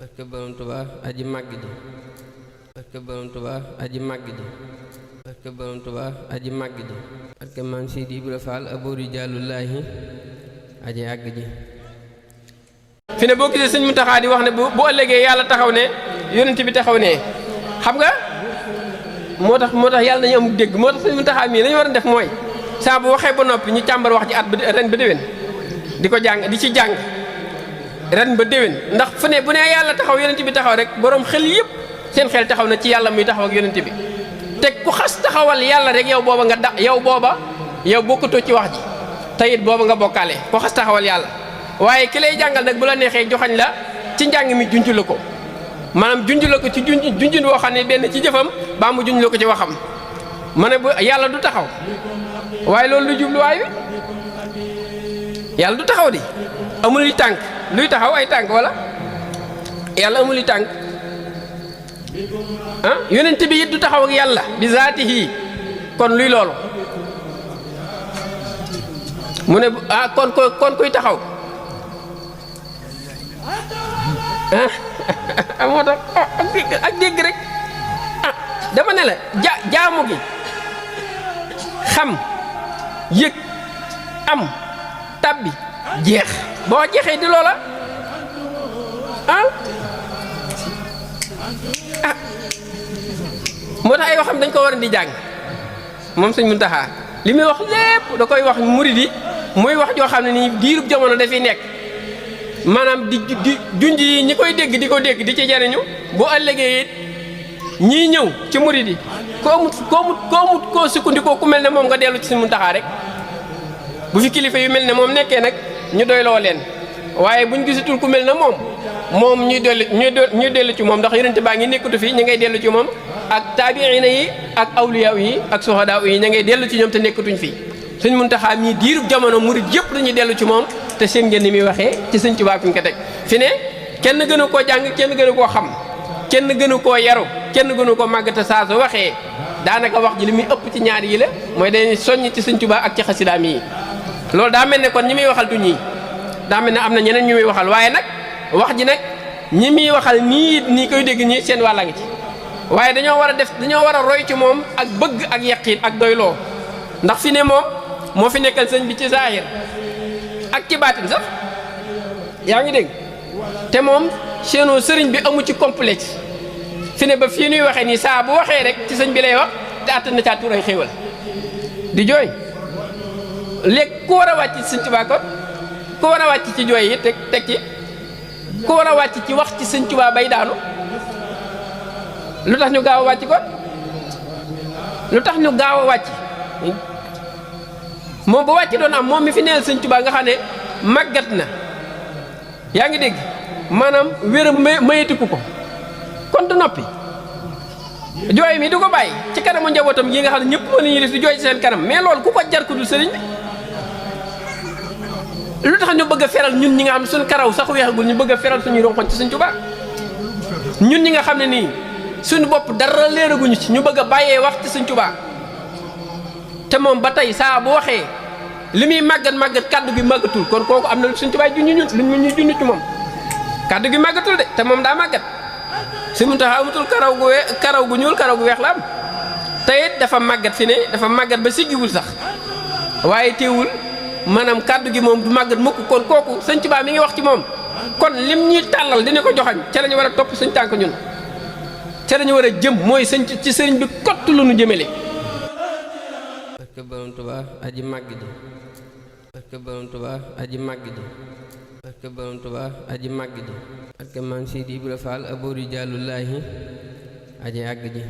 barke Borom Tuubaa aji màgg ji barke Borom Tuubaa aji màgg ji barke Borom Tuubaa aji màgg ji barke Maam Sidi Ibra Fall aboori jaalullaahi aji àgg ji. fi ne boo gisee sëñ Muntaxa di wax ne bu ëllëgee yàlla taxaw ne yonent bi taxaw ne xam nga moo tax yàlla nañu am dégg moo tax sëñ Muntaxa mii lañu war a def mooy saa bu waxee ba noppi ñu càmbar wax ji at ba ren ba déwén di ko jàng di ci jàng ren ba déwén ndax fu ne bu nee yàlla taxaw yonent bi taxaw rek boroom xel yëpp seen xel taxaw na ci yàlla muy taxaw ak yonent bi te ku xas taxawal yàlla rek yow booba yow bokkutoo ci wax ji te it booba nga bokkaale ku xas taxawal yàlla waaye ki lay jàngal nag bu la neexee joxañ la ci njàng mi junj la ko maanaam junj la ko ci junjun woo xam ne benn ci jëfam baa mu junj la ko ci waxam ma ne bu yàlla du taxaw waaye loolu lu jubluwaay wi yàlla du taxaw di amul li tànk luy taxaw ay tànk wala yàlla amul li tànk ah yonent bi it du taxaw ak yàlla bi zaatihi kon luy loolu mu ne kon kuy taxaw ah moo tax ak dégg rek ah dama ne la jaamu gi xam yëg am tabbi jeex boo jeexee di loola ah moo tax ay waxam dañ ko war a di jàng moom Sëñ Muntaxa li muy wax lépp da koy wax murid yi muy wax joo xam ne nii diirub jamono dafay nekk maanaam di junj yi ñi koy dégg di ko dégg di ci jariñu bu ëllëgee it ñii ñëw ci murid yi koo sukkandikoo ku mel ne moom nga dellu ci Sëñ Muntaxa rek bu fi kilifa yu mel ne moom nekkee nag ñu doyloo leen waaye buñ gisatul ku mel ne moom ñuy dellu ci moom ndax yonent baa ngi nekkatu fi ñu ngay dellu ci moom ak taabiina yi ak awliyaa yi ak suhadaa yi ñu ngay dellu ci ñoom te nekkatuñ fi Sëñ Muntaxa mii diirub jamono murid yëpp dañuy dellu ci moom te seen ngeen ni muy waxee ci Sëñ Tuubaa fi ñu ko teg fi ne kenn gënu koo jàng kenn gënu koo xam kenn gënu koo yaru kenn gënu koo màgg te saa su waxee daanaka wax ji li muy ëpp ci ñaar yi la mooy dañuy soññ ci Sëñ Tuubaa ak ci xasidaam yi loolu daa mel ne kon ñi muy waxal du ñii daa mel ne am na ñeneen ñu muy waxal waaye nag wax ji nag ñi muy waxal nii koy dégg ñii seen wàlla ngi ci waaye dañoo war a roy ci moom ak bëgg ak yaqiin ak doyloo ndax fi ne moom moo fi nekkal sëñ bi ci zaahir ak ci baatin sax yaa ngi dégg te moom seenu sëriñ bi amu ci complexe fi ne ba fii nuy waxee nii saa bu waxee rek ci sëñ bi lay wax te àttan na caa tuur ay xéewal di jooy léegi ku war a wàcc ci Sëñ Tuubaa kon ku war a wàcc ci jooy yi teg ci ku war a wàcc ci wax ci Sëñ Tuubaa bay daanu lu tax ñu gaaw a wàcc kon lu tax ñu gaaw a wàcc moom bu wàcc doon am moom mi fi neel Sëñ Tuubaa nga xam ne màggat na yaa ngi dégg maanaam wéram mayetiku ko kon du noppi jooy mi du ko bàyyi ci kanamu njabootam yi nga xam ne ñëpp mën nañu def di jooy ci seen kanam mais loolu ku ko jar ku dul sëriñ bi lu tax ñu bëgg a feral ñun ñi nga xam ne suñu karaw sax weexagul ñu bëgg a feral suñuy ronkoñ ci Sëñ Tuubaa ñun ñi nga xam ne nii suñu bopp dara leeraguñu ci ñu bëgg a bàyyee wax ci Sëñ Tuubaa te moom ba tey saa bu waxee li muy màggat kàddu gi màggatul kon kooku am na lu Sëñ Tuubaa junj ñun lu ñu junj ci moom kàddu gi màggatul de te moom daa màggat Sëñ Muntaxa amatul karaw gu ñuul karaw gu weex la am te it dafa màggat fi ne dafa màggat ba siggiwul sax waaye teewul maanaam kàddu gi moom du màggat mukk kon kooku Sëñ Tuubaa mi ngi wax ci moom kon lim ñuy tàllal dina ko joxañ ca la ñu war a topp suñ tànk ñun ca la ñu war a jëm mooy ci sëriñ bi kott lu nu jëmale. barke Borom Tuubaa aji màgg ji barke Borom Tuubaa aji màgg ji barke Borom Tuubaa aji màgg ji barke Maam Sidi Ibra Fall aboori jaalullaahi aji àgg ji